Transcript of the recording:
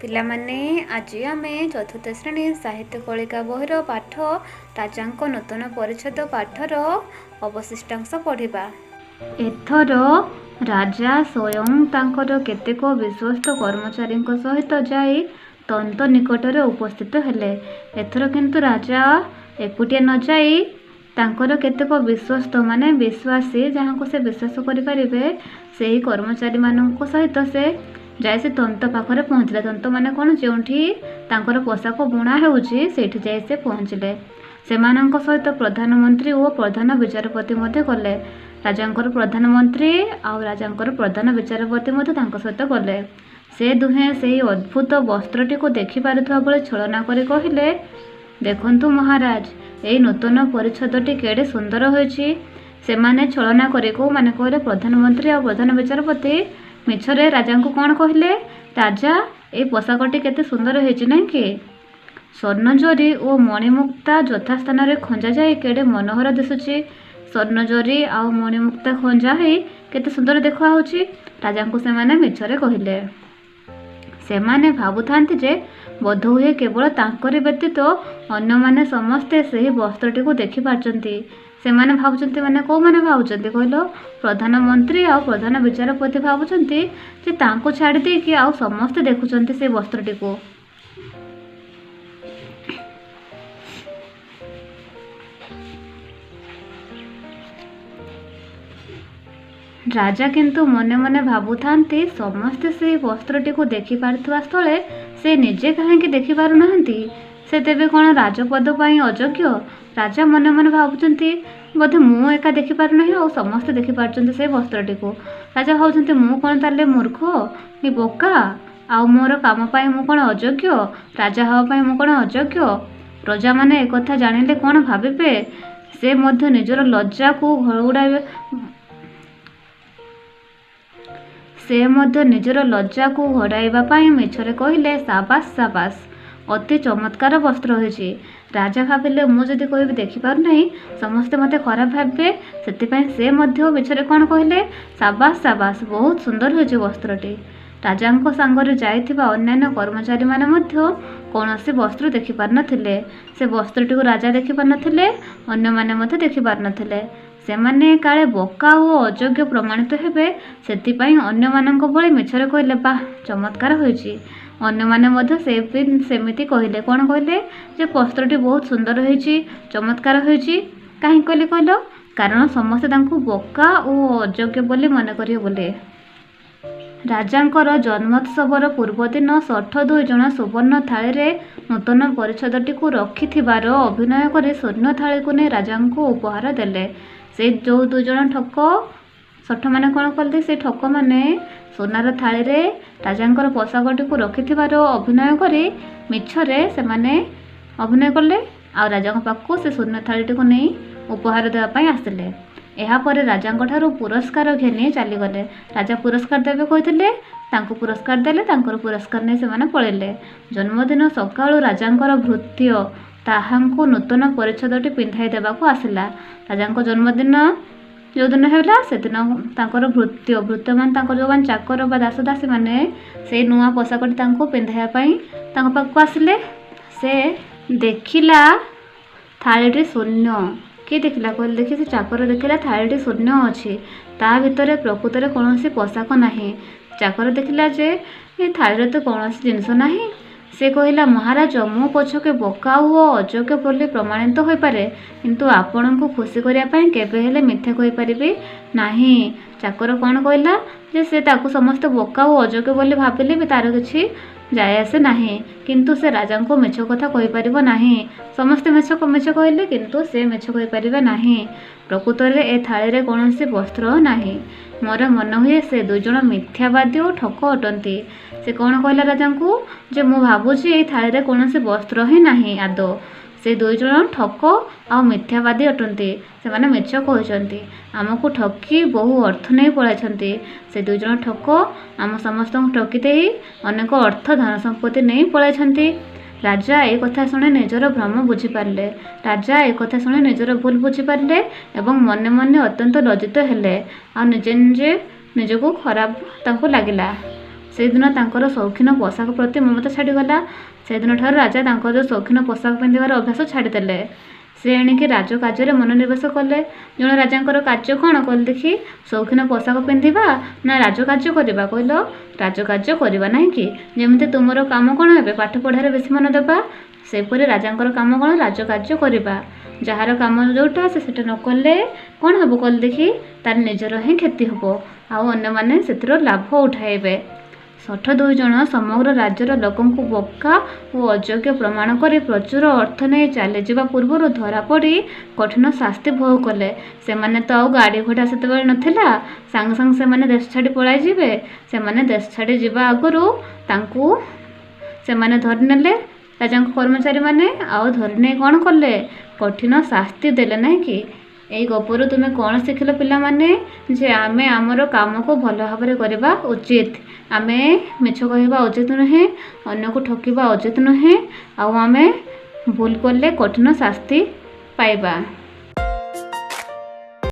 ପିଲାମାନେ, ଆଜି ଆମେ ଚତୁର୍ଥ ଶ୍ରେଣୀ ସାହିତ୍ୟ କଳିକା ବହିର ପାଠ ରାଜାଙ୍କ ନୂତନ ପରିଚ୍ଛଦ ପାଠର ଅବଶିଷ୍ଟାଂଶ ପଢ଼ିବା। ଏଥର ରାଜା ସ୍ୱୟଂ ତାଙ୍କର କେତେକ ବିଶ୍ୱସ୍ତ କର୍ମଚାରୀଙ୍କ ସହିତ ଯାଇ ତନ୍ତ ନିକଟରେ ଉପସ୍ଥିତ ହେଲେ। ଏଥର କିନ୍ତୁ ରାଜା ଏକୁଟିଆ ନ ଯାଇ ତାଙ୍କର କେତେକ ବିଶ୍ୱସ୍ତ, ମାନେ ବିଶ୍ୱାସୀ, ଯାହାଙ୍କୁ ସେ ବିଶ୍ୱାସ କରିପାରିବେ, ସେହି କର୍ମଚାରୀମାନଙ୍କ ସହିତ ସେ ଯାଇ ସେ ତନ୍ତ ପାଖରେ ପହଞ୍ଚିଲେ। ତନ୍ତ ମାନେ କ'ଣ? ଯେଉଁଠି ତାଙ୍କର ପୋଷାକ ବୁଣା ହେଉଛି, ସେଇଠି ଯାଇ ସେ ପହଞ୍ଚିଲେ। ସେମାନଙ୍କ ସହିତ ପ୍ରଧାନମନ୍ତ୍ରୀ ଓ ପ୍ରଧାନ ବିଚାରପତି ମଧ୍ୟ ଗଲେ। ରାଜାଙ୍କର ପ୍ରଧାନମନ୍ତ୍ରୀ ଆଉ ରାଜାଙ୍କର ପ୍ରଧାନ ବିଚାରପତି ମଧ୍ୟ ତାଙ୍କ ସହିତ ଗଲେ। ସେ ଦୁହେଁ ସେହି ଅଦ୍ଭୁତ ବସ୍ତ୍ରଟିକୁ ଦେଖିପାରୁଥିବା ଭଳି ଛଳନା କରି କହିଲେ, ଦେଖନ୍ତୁ ମହାରାଜ, ଏଇ ନୂତନ ପରିଚ୍ଛଦଟି କେଡ଼େ ସୁନ୍ଦର ହୋଇଛି। ସେମାନେ ଛଳନା କରି, କେଉଁମାନେ କହିଲେ? ପ୍ରଧାନମନ୍ତ୍ରୀ ଆଉ ପ୍ରଧାନ ବିଚାରପତି ମିଛରେ ରାଜାଙ୍କୁ କ'ଣ କହିଲେ? ରାଜା, ଏଇ ପୋଷାକଟି କେତେ ସୁନ୍ଦର ହେଇଛି, ନାଇଁ କି? ସ୍ୱର୍ଣ୍ଣଜରି ଓ ମଣିମୁକ୍ତା ଯଥାସ୍ଥାନରେ ଖଞ୍ଜା ଯାଇ କେଡ଼େ ମନୋହର ଦିଶୁଛି। ସ୍ୱର୍ଣ୍ଣଜରି ଆଉ ମଣିମୁକ୍ତା ଖଞ୍ଜା ହେଇ କେତେ ସୁନ୍ଦର ଦେଖାହେଉଛି, ରାଜାଙ୍କୁ ସେମାନେ ମିଛରେ କହିଲେ। ସେମାନେ ଭାବୁଥାନ୍ତି ଯେ ବୋଧହୁଏ କେବଳ ତାଙ୍କରି ବ୍ୟତୀତ ଅନ୍ୟମାନେ ସମସ୍ତେ ସେହି ବସ୍ତ୍ରଟିକୁ ଦେଖିପାରୁଛନ୍ତି। ସେମାନେ ଭାବୁଛନ୍ତି, ମାନେ କେଉଁମାନେ ଭାବୁଛନ୍ତି କହିଲ? ପ୍ରଧାନମନ୍ତ୍ରୀ ଆଉ ପ୍ରଧାନ ବିଚାରପତି ଭାବୁଛନ୍ତି ଯେ ତାଙ୍କୁ ଛାଡ଼ି ଦେଇକି ଆଉ ସମସ୍ତେ ଦେଖୁଛନ୍ତି ସେ ବସ୍ତ୍ରଟିକୁ। ରାଜା କିନ୍ତୁ ମନେ ମନେ ଭାବୁଥାନ୍ତି, ସମସ୍ତେ ସେହି ବସ୍ତ୍ରଟିକୁ ଦେଖିପାରୁଥିବା ସ୍ଥଳେ ସେ ନିଜେ କାହିଁକି ଦେଖିପାରୁନାହାନ୍ତି? ସେ ତେବେ କ'ଣ ରାଜପଦ ପାଇଁ ଅଯୋଗ୍ୟ? ରାଜା ମନେ ମନେ ଭାବୁଛନ୍ତି, ବୋଧେ ମୁଁ ଏକା ଦେଖିପାରୁନାହିଁ ଆଉ ସମସ୍ତେ ଦେଖିପାରୁଛନ୍ତି ସେ ବସ୍ତ୍ରଟିକୁ। ରାଜା ଭାବୁଛନ୍ତି, ମୁଁ କ'ଣ ତାହେଲେ ମୂର୍ଖ କି ବୋକା? ଆଉ ମୋର କାମ ପାଇଁ ମୁଁ କ'ଣ ଅଯୋଗ୍ୟ? ରାଜା ହେବା ପାଇଁ ମୁଁ କ'ଣ ଅଯୋଗ୍ୟ? ପ୍ରଜାମାନେ ଏକଥା ଜାଣିଲେ କ'ଣ ଭାବିବେ? ସେ ମଧ୍ୟ ନିଜର ଲଜ୍ଜାକୁ ଘଉଡ଼ାଇବେ ସେ ମଧ୍ୟ ନିଜର ଲଜ୍ଜାକୁ ଘୋଡ଼ାଇବା ପାଇଁ ମିଛରେ କହିଲେ, ସାବାସ ସାବାସ, ଅତି ଚମତ୍କାର ବସ୍ତ୍ର ହୋଇଛି। ରାଜା ଭାବିଲେ, ମୁଁ ଯଦି କହିବି ଦେଖିପାରୁନାହିଁ, ସମସ୍ତେ ମୋତେ ଖରାପ ଭାବିବେ। ସେଥିପାଇଁ ସେ ମଧ୍ୟ ମିଛରେ କ'ଣ କହିଲେ? ସାବାସ ସାବାସ, ବହୁତ ସୁନ୍ଦର ହୋଇଛି ବସ୍ତ୍ରଟି। ରାଜାଙ୍କ ସାଙ୍ଗରେ ଯାଇଥିବା ଅନ୍ୟାନ୍ୟ କର୍ମଚାରୀମାନେ ମଧ୍ୟ କୌଣସି ବସ୍ତ୍ର ଦେଖିପାରିନଥିଲେ। ସେ ବସ୍ତ୍ରଟିକୁ ରାଜା ଦେଖିପାରିନଥିଲେ, ଅନ୍ୟମାନେ ମଧ୍ୟ ଦେଖିପାରିନଥିଲେ। ସେମାନେ କାଳେ ବୋକା ଓ ଅଯୋଗ୍ୟ ପ୍ରମାଣିତ ହେବେ, ସେଥିପାଇଁ ଅନ୍ୟମାନଙ୍କ ଭଳି ମିଛରେ କହିଲେ, ବାଃ, ଚମତ୍କାର ହୋଇଛି। ଅନ୍ୟମାନେ ମଧ୍ୟ ସେ ବି ସେମିତି କହିଲେ। କ'ଣ କହିଲେ? ଯେ ବସ୍ତ୍ରଟି ବହୁତ ସୁନ୍ଦର ହୋଇଛି, ଚମତ୍କାର ହୋଇଛି। କାହିଁକି କହିଲେ କହିଲ? କାରଣ ସମସ୍ତେ ତାଙ୍କୁ ବୋକା ଓ ଅଯୋଗ୍ୟ ବୋଲି ମନେ କରିବେ ବୋଲି। ରାଜାଙ୍କର ଜନ୍ମୋତ୍ସବର ପୂର୍ବଦିନ ଶଠ ଦୁଇଜଣ ସୁବର୍ଣ୍ଣ ଥାଳିରେ ନୂତନ ପରିଚ୍ଛଦଟିକୁ ରଖିଥିବାର ଅଭିନୟ କରି ଶୂନ୍ୟ ଥାଳିକୁ ନେଇ ରାଜାଙ୍କୁ ଉପହାର ଦେଲେ। ସେ ଯେଉଁ ଦୁଇଜଣ ଠକ ଶଠମାନେ କ'ଣ କଲେ? ସେ ଠକମାନେ ସୁନାର ଥାଳିରେ ରାଜାଙ୍କର ପୋଷାକଟିକୁ ରଖିଥିବାର ଅଭିନୟ କରି ମିଛରେ ସେମାନେ ଅଭିନୟ କଲେ ଆଉ ରାଜାଙ୍କ ପାଖକୁ ସେ ଶୂନ୍ୟ ଥାଳିଟିକୁ ନେଇ ଉପହାର ଦେବା ପାଇଁ ଆସିଲେ। ଏହାପରେ ରାଜାଙ୍କ ଠାରୁ ପୁରସ୍କାର ଘେନି ଚାଲିଗଲେ। ରାଜା ପୁରସ୍କାର ଦେବେ କହିଥିଲେ, ତାଙ୍କୁ ପୁରସ୍କାର ଦେଲେ, ତାଙ୍କର ପୁରସ୍କାର ନେଇ ସେମାନେ ପଳେଇଲେ। ଜନ୍ମଦିନ ସକାଳୁ ରାଜାଙ୍କର ଭୃତ୍ୟ ତାହାଙ୍କୁ ନୂତନ ପରିଚ୍ଛଦଟି ପିନ୍ଧାଇ ଦେବାକୁ ଆସିଲା। ରାଜାଙ୍କ ଜନ୍ମଦିନ ଯେଉଁଦିନ ହେଲା, ସେଦିନ ତାଙ୍କର ଭୃତ୍ୟ, ଭୃତ୍ୟମାନେ ତାଙ୍କର ଯେଉଁମାନେ ଚାକର ବା ଦାସ ଦାସୀମାନେ, ସେଇ ନୂଆ ପୋଷାକଟି ତାଙ୍କୁ ପିନ୍ଧାଇବା ପାଇଁ ତାଙ୍କ ପାଖକୁ ଆସିଲେ। ସେ ଦେଖିଲା ଥାଳିଟି ଶୂନ୍ୟ। କିଏ ଦେଖିଲା କହିଲେ ଦେଖି? ସେ ଚାକର ଦେଖିଲା ଥାଳିଟି ଶୂନ୍ୟ ଅଛି, ତା ଭିତରେ ପ୍ରକୃତରେ କୌଣସି ପୋଷାକ ନାହିଁ। ଚାକର ଦେଖିଲା ଯେ ଏ ଥାଳିରେ ତ କୌଣସି ଜିନିଷ ନାହିଁ। ସେ କହିଲା, ମହାରାଜ, ମୁଁ ପଛକେ ବୋକା ଓ ଅଯୋଗ୍ୟ ବୋଲି ପ୍ରମାଣିତ ହୋଇପାରେ, କିନ୍ତୁ ଆପଣଙ୍କୁ ଖୁସି କରିବା ପାଇଁ କେବେ ହେଲେ ମିଥ୍ୟା କହିପାରିବି ନାହିଁ। ଚାକର କ'ଣ କହିଲା? ଯେ ସେ ତାକୁ ସମସ୍ତେ ବୋକା ଓ ଅଯୋଗ୍ୟ ବୋଲି ଭାବିଲେ ବି ତାର କିଛି ଯାଏ ଆସେ ନାହିଁ, କିନ୍ତୁ ସେ ରାଜାଙ୍କୁ ମିଛ କଥା କହିପାରିବ ନାହିଁ। ସମସ୍ତେ ମିଛ କହିଲେ, କିନ୍ତୁ ସେ ମିଛ କହିପାରିବେ ନାହିଁ। ପ୍ରକୃତରେ ଏ ଥାଳିରେ କୌଣସି ବସ୍ତ୍ର ନାହିଁ। ମୋର ମନେ ହୁଏ ସେ ଦୁଇଜଣ ମିଥ୍ୟାବାଦୀ ଓ ଠକ ଅଟନ୍ତି। ସେ କ'ଣ କହିଲା ରାଜାଙ୍କୁ? ଯେ ମୁଁ ଭାବୁଛି ଏଇ ଥାଳିରେ କୌଣସି ବସ୍ତ୍ର ହିଁ ନାହିଁ ଆଦୌ। ସେ ଦୁଇଜଣ ଠକ ଆଉ ମିଥ୍ୟାବାଦୀ ଅଟନ୍ତି। ସେମାନେ ମିଛ କହୁଛନ୍ତି, ଆମକୁ ଠକି ବହୁ ଅର୍ଥ ନେଇ ପଳାଇଛନ୍ତି। ସେ ଦୁଇଜଣ ଠକ ଆମ ସମସ୍ତଙ୍କୁ ଠକି ଦେଇ ଅନେକ ଅର୍ଥ ଧନ ସମ୍ପତ୍ତି ନେଇ ପଳାଇଛନ୍ତି। ରାଜା ଏ କଥା ଶୁଣି ନିଜର ଭ୍ରମ ବୁଝିପାରିଲେ। ରାଜା ଏ କଥା ଶୁଣି ନିଜର ଭୁଲ ବୁଝିପାରିଲେ ଏବଂ ମନେ ମନେ ଅତ୍ୟନ୍ତ ଲଜ୍ଜିତ ହେଲେ ଆଉ ନିଜେ ନିଜେ ନିଜକୁ ଖରାପ ତାଙ୍କୁ ଲାଗିଲା। ସେଦିନ ତାଙ୍କର ସୌଖିନ ପୋଷାକ ପ୍ରତି ମମତା ଛାଡ଼ିଗଲା। ସେଦିନଠାରୁ ରାଜା ତାଙ୍କର ସୌଖିନ ପୋଷାକ ପିନ୍ଧିବାର ଅଭ୍ୟାସ ଛାଡ଼ିଦେଲେ। ସେ ଏଣିକି ରାଜକାର୍ଯ୍ୟରେ ମନୋନିବେଶ କଲେ। ଜଣେ ରାଜାଙ୍କର କାର୍ଯ୍ୟ କ'ଣ କହିଲେ ଦେଖି? ସୌଖିନ ପୋଷାକ ପିନ୍ଧିବା ନା ରାଜକାର୍ଯ୍ୟ କରିବା? କହିଲ, ରାଜକାର୍ଯ୍ୟ କରିବା, ନାହିଁ କି? ଯେମିତି ତୁମର କାମ କ'ଣ ଏବେ? ପାଠ ପଢ଼ାରେ ବେଶୀ ମନ ଦେବା। ସେପରି ରାଜାଙ୍କର କାମ କ'ଣ? ରାଜକାର୍ଯ୍ୟ କରିବା। ଯାହାର କାମ ଯେଉଁଟା, ସେ ସେଇଟା ନ କଲେ କ'ଣ ହେବ କହିଲେ ଦେଖି? ତାର ନିଜର ହିଁ କ୍ଷତି ହେବ ଆଉ ଅନ୍ୟମାନେ ସେଥିରୁ ଲାଭ ଉଠାଇବେ। ଶଠ ଦୁଇ ଜଣ ସମଗ୍ର ରାଜ୍ୟର ଲୋକଙ୍କୁ ବୋକା ଓ ଅଯୋଗ୍ୟ ପ୍ରମାଣ କରି ପ୍ରଚୁର ଅର୍ଥ ନେଇ ଚାଲିଯିବା ପୂର୍ବରୁ ଧରାପଡ଼ି କଠିନ ଶାସ୍ତି ଭୋଗ କଲେ। ସେମାନେ ତ ଆଉ ଗାଡ଼ି ଘୋଡ଼ା ସେତେବେଳେ ନଥିଲା, ସାଙ୍ଗେ ସାଙ୍ଗେ ସେମାନେ ଦେଶ ଛାଡ଼ି ପଳାଇଯିବେ। ସେମାନେ ଦେଶ ଛାଡ଼ି ଯିବା ଆଗରୁ ତାଙ୍କୁ ସେମାନେ ଧରିନେଲେ ରାଜାଙ୍କ କର୍ମଚାରୀମାନେ, ଆଉ ଧରିନେଇ କ'ଣ କଲେ? କଠିନ ଶାସ୍ତି ଦେଲେ, ନାହିଁ କି? ଏଇ ଗପରୁ ତୁମେ କ'ଣ ଶିଖିଲ ପିଲାମାନେ? ଯେ ଆମେ ଆମର କାମକୁ ଭଲ ଭାବରେ କରିବା ଉଚିତ। ଆମେ ମିଛ କହିବା ଉଚିତ ନୁହେଁ, ଅନ୍ୟକୁ ଠକିବା ଉଚିତ ନୁହେଁ, ଆଉ ଆମେ ଭୁଲ କଲେ କଠିନ ଶାସ୍ତି ପାଇବା।